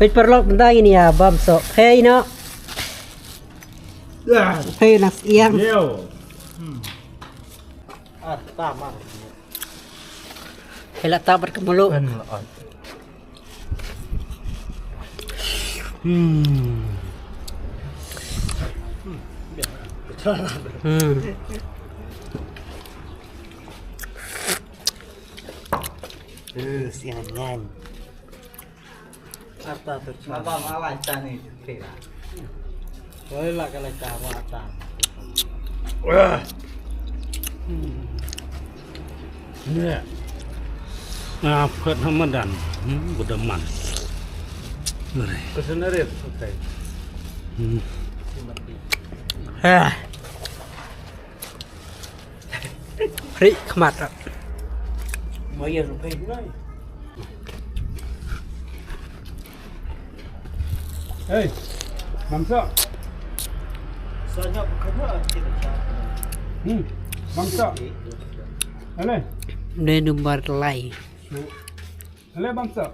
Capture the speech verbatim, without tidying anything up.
Peit paralok, mynta ngin ïa bam soh. Hei noh. Hei, nang syiang. Yo. Hei, la tam bad ka mluh. Hmm. Hmm. Eh, siang ngan. Arta tu. Baba, ma wan ta ni, tu kira. Oi, la ka la ta, wa ta. Nya. Ah, phet hamadan. Hmm, budaman. Nere. Kesenerit, okay. Hmm. Ah. Ri khmat rat. Maya rupai nai. Hey, bangsa. Sanya bukan kita. Hmm, bangsa. Ale. Ne number lai. Ale bangsa.